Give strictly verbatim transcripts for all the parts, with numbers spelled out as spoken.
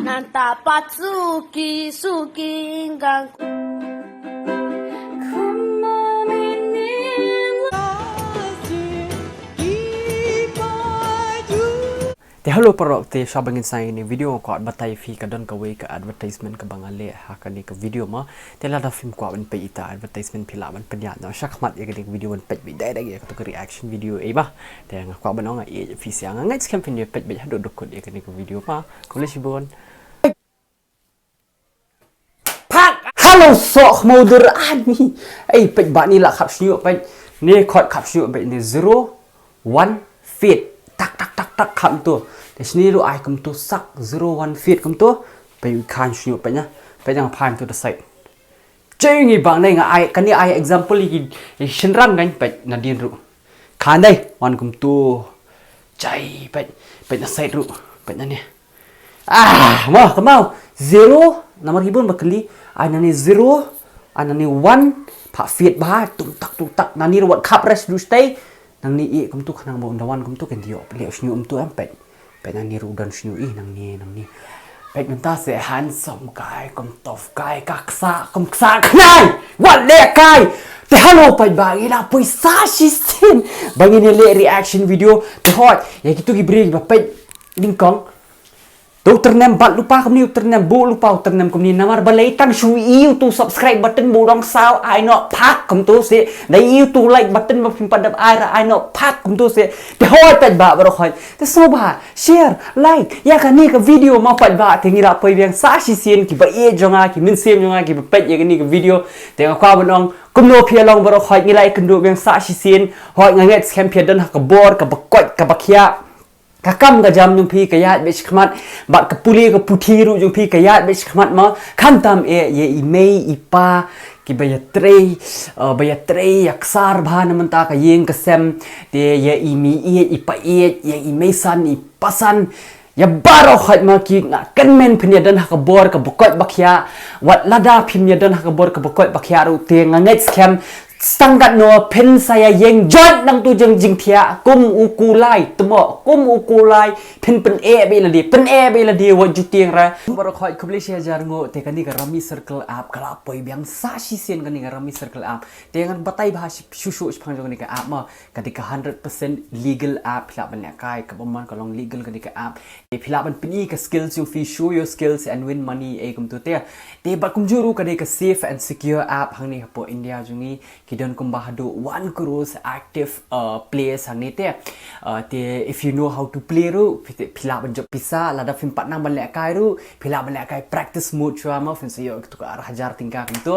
Nanta pat suki suki gang. Te hello paralok, te sha ba ngin sdang ïa kane ka video nga kwah ban batai ïa phi ka don kawei ka advertisement kaba nga leh ha kane ka video ma. Te lada phim kwah ban peit ïa kata advertisement phi lah ban peit noh shakhmat ïa kane ka video ban peit beit direct ïa kata ka reaction video eh ma. Te nga kwah ban ong nga ïeit ïa phi shisha, nga ngeit skhem phin ïa peit beit haduh ba kut ïa kane ka video ma. Khublei shibun. Pak! Hello soh mawdur ani. Ei peit ba ni la khap shñiuh peit. Ni khot khap shñiuh peit ni zero one feet. Tak tak tak tak khap tu. Te shini lu ai kum tu sak zero one feet kum tu. Peit khan shñiuh peit na. Peit jang phan tu da sait. Cheng i bang nei nga ai kani ai example i shinran ngan peit na din ru. Khan dei wan kum tu. Chai peit peit na sait ru. Peit na ni. Ah, ma kamau zero namar hibun ba kali. Ai nani zero ai nani one. Pak fit ba tum tak tum tak nani ru wat khap res du stay. Nang ni i kum tu khnang ba unda wan kum tu kan dio le shñiuh um tu em peit. Peit nang ni ru don shñiuh i nang ni nang ni. Peit mynta se handsome guy kum tough guy ka ksa kum ksa khnai. Wat le kai. Te hello peit ba ila poi sa shi sin. Ba ngin le reaction video te hot. Ya kitu ki bri ba peit ding kong. To ternem bat lupa kumni ternem bu lupa ternem kumni namar balai tang shu iu tu subscribe button bu dong saw ai no pak kum tu se. Dai iu tu like button ba phim pat dap ai ra ai no pak kum tu se. Te hoi peit ba bro hoi. Te so ba share like ya kani ka video ma peit ba te ngi la poi biang sa shi sien ki ba e jonga ki min siem jonga ki ba peit ya kani ka video. Te nga kwa ban ong kumno phi long bro hoi ngi la i kendu biang sa shi sien. Hoi nga nget skhem phi don ha ka bor ka ba koit ka ba khia. Ka kam ka jam jong phi ka ïaid bad shikmat bad ka pule ka puthi ruh jong phi ka ïaid bad shikmat ma khamtam eh ïa i mei i pa ki ba ïa trei ba ïa trei ïa ksar bha na mynta ka ïing ka sem te ïa i mei ïa i pa ïa i mei san i pa san ïa baroh hait ma ki nga kynmen phin ïa don ha ka bor ka ba koit ba khia wat lada phim ïa don ha ka bor ka ba koit ba khia ruh te nga ngeit skhem Stang katno phin sa ïa ïeng jot nangtu jong jingthiah kum u kulai tmo kum u kulai phin pyneh beit lade pyneh beit lade wat ju tieng ra. Baroh hoi khublei shi hajar nguh te kane ka Rummy Circle app ka la poi biang sa shisien kane ka Rummy Circle app te ngan batai bha shu shu shaphang jong kane ka app ma ka dei ka hundred percent legal app phi lah ban lehkai kaba man ka long legal kane ka app. Te phi lah ban pyni ka skills jong phi show your skills and win money ei kumtu te. Te bad kumjuh ruh ka dei ka safe and secure app hangne hapoh India jong ngi. Ki don kumba haduh one crore active players hangne te. Te if you know how to play ruh phi lah ban jop pisa lada phim pat nang ban lehkai ruh phi lah ban lehkai practice mode shuwa ma phin sa ïoh kito ka ar hajar tyngka kumto.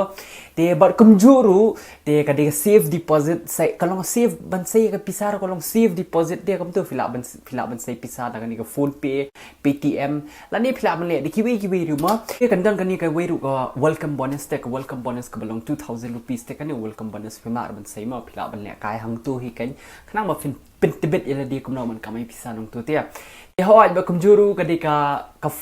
Te bad kumjuh ruh te ka dei ka safe deposit sei ka long safe ban sei ka pisa ruh ka long safe deposit te kumto phi lah ban phi lah ban sei pisa da kane ka PhonePe Paytm lane phi lah ban leh da kiwei kiwei ruh ma. Te kan don kane ka wei ruh ka welcome bonus te ka welcome bonus kaba long two thousand rupees te kane welcome bonus phi lah ban sei ma phi lah ban lehkai hangto hi kan khnang ba phin pyntbit ïa lade kumno ban kamai pisa nangto te. Te hoi ba kumjuh ruh ka dei ka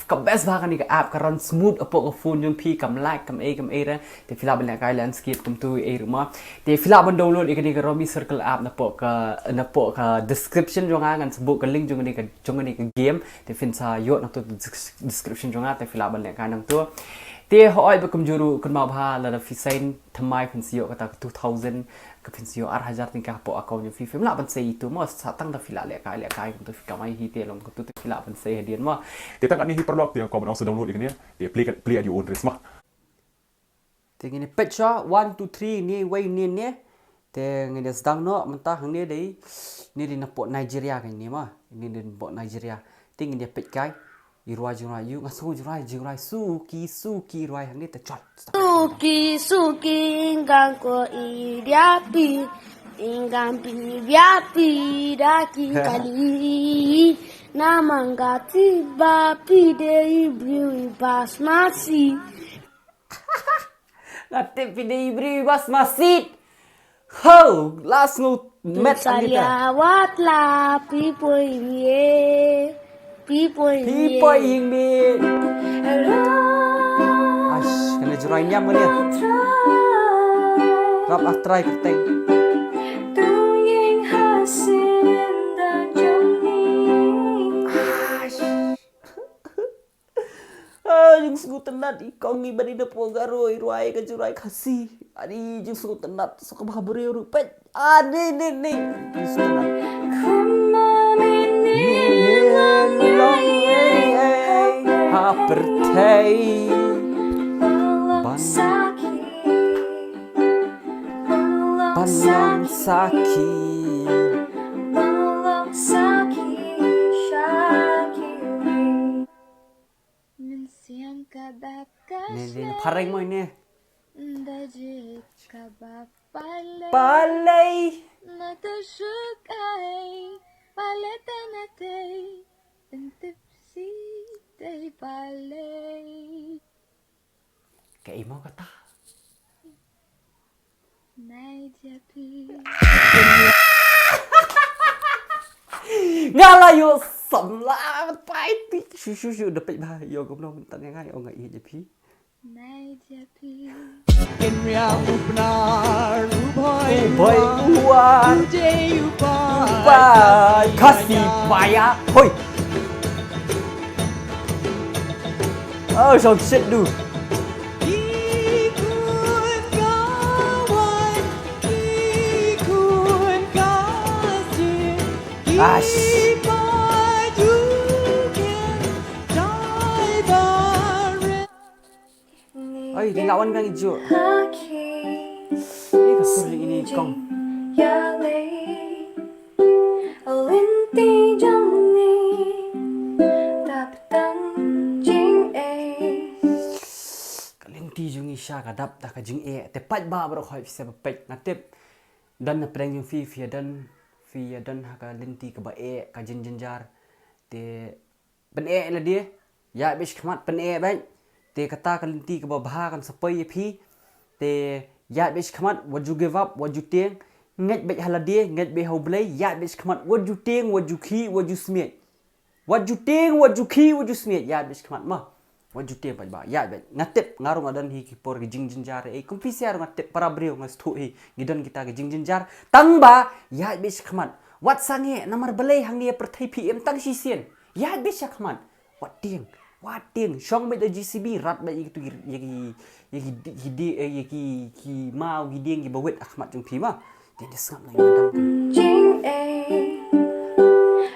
ka best ba kane ka app ka run smooth hapoh ka phone jong phi kam lag kam ei kam ei ra. Te phi lah ban lehkai landscape kumtu ei ruh ma. Te phi lah ban download ïa kane ka Rummy Circle app napoh ka napoh ka description jong nga ngan sa buh ka link jong kane ka jong kane ka game. Te phin sa ïoh nangto description jong nga te phi lah ban lehkai nangto. Te hoi ba kumjuh ruh kynmaw bha lada phi sign thymmai phin sa ïoh kata ka two thousand ka phin sa ïoh ar hajar tyngka hapoh account jong phi phim lah ban sei itu ma sa tang da phi lah lehkai lehkai kumtu phi kamai hi te long kumtu te phi lah ban sei hadien ma. Te tang kane hi paralok te ko ban ong sa download ïa kane te play at your own risk ma. Te ngin peit sha one two three ne wei ne ne. Te ngin sdang noh mynta hangne dei ne dei napoh Nigeria kane ma ne dei napoh Nigeria. Te ngin peit kai i rwai jingrwai ïu nga sngew jingrwai jingrwai suki suki rwai hangne te chol. Suki suki ingkang ko i diapi ingkang pi diapi da ki kali. Namang ka tiba pi dei briew i bas masi. Nga tip phi dei briew i bas masit. Ho, la sngew met ani ta. Salia wat la pi poi mie. Pi poi mie. Pi poi mie. Ash, kane jrai niam kane. Rap ah trai kerteng. Ash. Ah, jingsngewtynnat i kong i ba dei na Pogaro i rwai ka jingrwai Khasi. Ani jingsngewtynnat sa ka bha briew ruh peit. Ani ni ni jingsngewtynnat. Ha pyrthei ban ban long sakhi. Mynsiem ka dap ka ne ne phareng moi ne. Da jit ka ba palei. Palei. Na ta shuk ai palei ta na tei. Ntip si tei palei. Ka imo kata. Nai japi. Nga la ïoh samla pai ti shu shu shu da peit ba ïoh kumno mynta nga ïoh nga ïa japi. Nai japi. Kin ria upnar u bhai u bhai u wan. U jei u bhai. U bhai Khasi paya. Hoi. Oh, shong shit du. Ash. Oi, di lawan bang ijo. Ni ka sur ini kong. Lynti jong ni dap tang jingeh. Ka lynti jong i sha ka dap da ka jingeh. Te pait ba baroh hoi phi sa ba peit nga tip. Don na pdeng jong phi phi ïa don phi ïa don ha ka lynti kaba eh ka jingjynjar. Te pyneh lade, ïaid beit shakhmat pyneh beit. Te kata ka lynti kaba bha kan sa poi ïa phi. Te ïaid beit shakhmat, wat ju give up, wat ju tieng. Ngeit beit ha lade, ngeit beit ha U Blei, ïaid beit shakhmat, wat ju tieng, wat ju khih, wat ju smiej. Wat ju tieng, wat ju khih, wat ju smiej, ïaid beit shakhmat ma. Wat ju tieng paidbah, ïaid beit. Nga tip, nga ruh nga don hi ki por ki jingjynjar ei, kum phi sha ruh nga tip para briew nga sngewthuh hi, ngi don kita ki jingjynjar. Tang ba, ïaid beit shakhmat. Wat sangeh, namar balei hangne pyrthei phi im tang shisien. Ïaid beit shakhmat. Wat tieng, wat tieng, shong beit da J C B, rat beit ïa kitu ïa ki, ïa ki, ïa ki, ïa ki, ki maw ki dieng kiba wit ha khmat jong phi ma. Tieng da sngap lang ïa dang. Jingeh,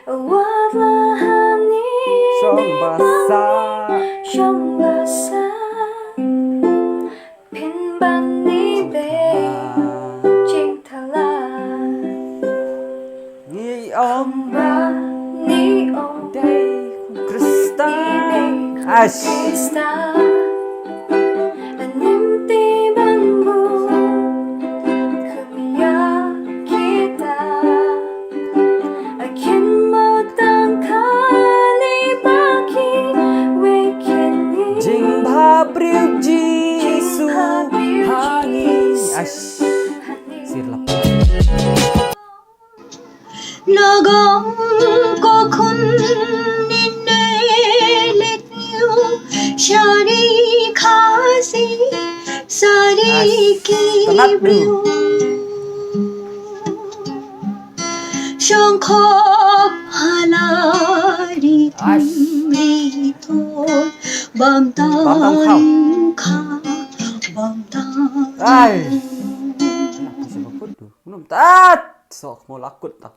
wat la hani shong ba sah. Shong ba sah. Pynban ni be jingthala. Ni ong ba ni ong dei Khristan. Ash. Khristan. Anim ti ban bu kumya kita. Akin mo tang kali baki wekin ni. Jingbha briew Jisu hangi. Ash. Sir lap. Nagam ko khun ni ne let niu shari khasi sari ki briew. Shong khop halari ri thon bam tang kha bam tang. Ai. Tat sok mo lakut ta.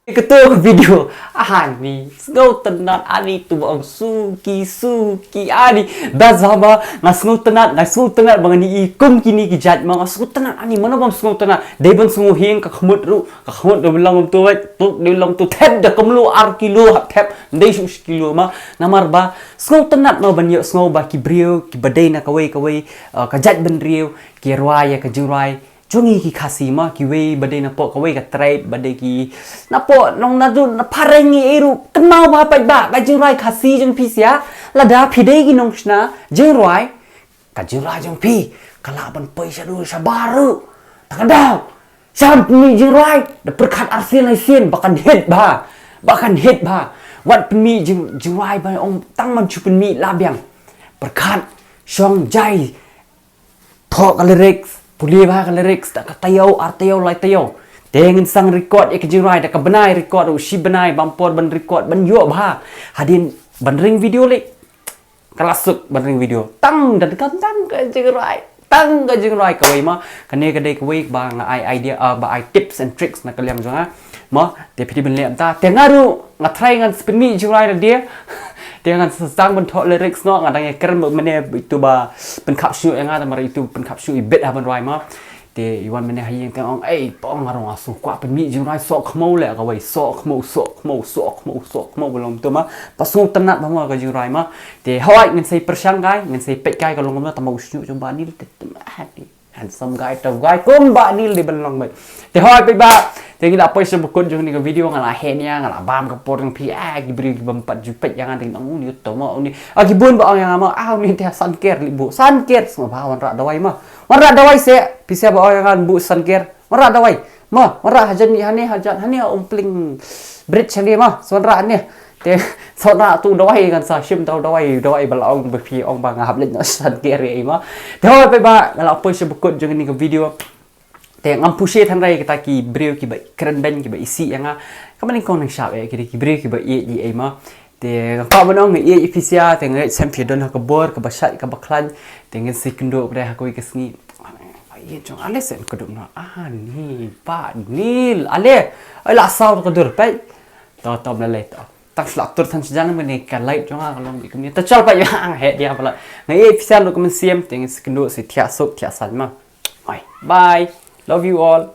Kito video ani sngewtynnat ani tu ong suki suki ani. Bas ba nga sngewtynnat nga sngewtynnat ba ngani i kum kini ki jait ma nga sngewtynnat ani mano bam sngewtynnat dei ban sngewhieng ka khmut ruh. Ka khmut da bilang tu wai tuk da bilang tu thep da kumlo ar kilo hap thep ndei shu kilo ma. Namar ba sngewtynnat ma ban ïoh sngew ba ki briew kiba dei na kawei kawei ka jait bynriew ki rwai ïa ka jingrwai jong ngi ki Khasi ma kiwei ba dei na poh kawei ka tribe ba dei ki na poh nong na dun na phareng ngi ei ruh kynmaw ba paidbah ka jingrwai Khasi jong phi sia lada phi dei ki nongshna jingrwai. Ka jingrwai jong phi ka lah ban poi shaduh shabar ruh. Ta ka daw sha ban pynmih jingrwai da pyrkhat arsien laisien ba kan hit bha ba kan hit bha. Wat pynmih jing jingrwai ba ong tang man shu pynmih la biang. Pyrkhat shong jai thoh ka lyrics pule bha ka lyrics da ka taïew ar taïew lai taïew. Te ngin sang record ïa ka jingrwai da ka bnai record u shi bnai bam por ban record ban ïoh bha hadien ban ring video leh. Ka la suk ban ring video. Tang da ka tang ka jingrwai. Tang ka jingrwai kawei mo. Kane ka dei kawei ba nga ai idea, ah, ba ai tips and tricks na ka liang jong nga. Mo, te phi dei ban leh mynta. Te nga ruh nga try ngan sa pynmih jingrwai da dei. Te ngan sa sdang ban thoh lyrics noh, nga dang ïakren ba mynne itu ba pynkhap shuh ïa nga, namar itu pynkhap shuh i bit ha ban rwai mo. Te i wan mynne ha ïing te ong, "Ei, pong nga rong asu kwah pynmih jingrwai, soh khmo leh kawei, soh khmo, soh khmo, soh khmo, soh khmo," ba long to ma. Ba sngewtynnat ba mo ka jingrwai ma. Te hoi ngin sei pyrshang kai, ngin sei peit kai ka long kumno, tang ba u shñiuh jong Bah Nil te, te, ah, te handsome guy, tough guy kum Bah Nil dei ban long beit. Te hoi peit ba, te ngi la poi sha ba kut jong kane ka video, nga la heh nia, nga la bam ka por jong phi, ah, ki briew ki bym pat ju peit ïa nga, te ngi ong uni uto ma, uni. Ah, ki bun ba ong ïa nga ma, ah, uni te ha Sanker lei buh, Sanker, sngewbha wanrah dawai ma. Wanrah dawai seh, phi seh ba oi ngan buh Sanker. Wanrah dawai. Ma, wanrah hajan ni hane, hajan hane ha Umpling Bridge hane ma. Sa wanrah hane. Te sa wanrah tu dawai ngan sa shim tau dawai, dawai ba la ong ba phi ong ba nga hap leit noh Sanker ïa i ma. Te hoi peit ba nga la poi sha ba kut jong kane ka video. Te ngam pyrshah than rai kita ki briew kiba kren beiñ kiba isih ïa nga. Ka man nyngkong nyngshap ïa ki briew kiba ïeit ïa i ma. Te nga kwah ban ong nga ïeit ïa phi sha, te nga ngeit sem phi don ha ka bor kaba shait kaba khlaiñ. Te ngin sa ïakynduh pat ha kawei ka sngi. Ïeit jong ale sen ka dum na. Ah, ni Bah Nil. Ale. Ai la saw ka dur peit. To to mla lei to. Tang shlak tur than sejang mynne ka light jong nga ka long bit kumne. To chal peit ïa ang heh dia pala. Nga ïeit phi sha ruh ka mynsiem, te ngin sa ïakynduh sa thiah suk thiah saiñ ma. Bye. Bye. Love you all.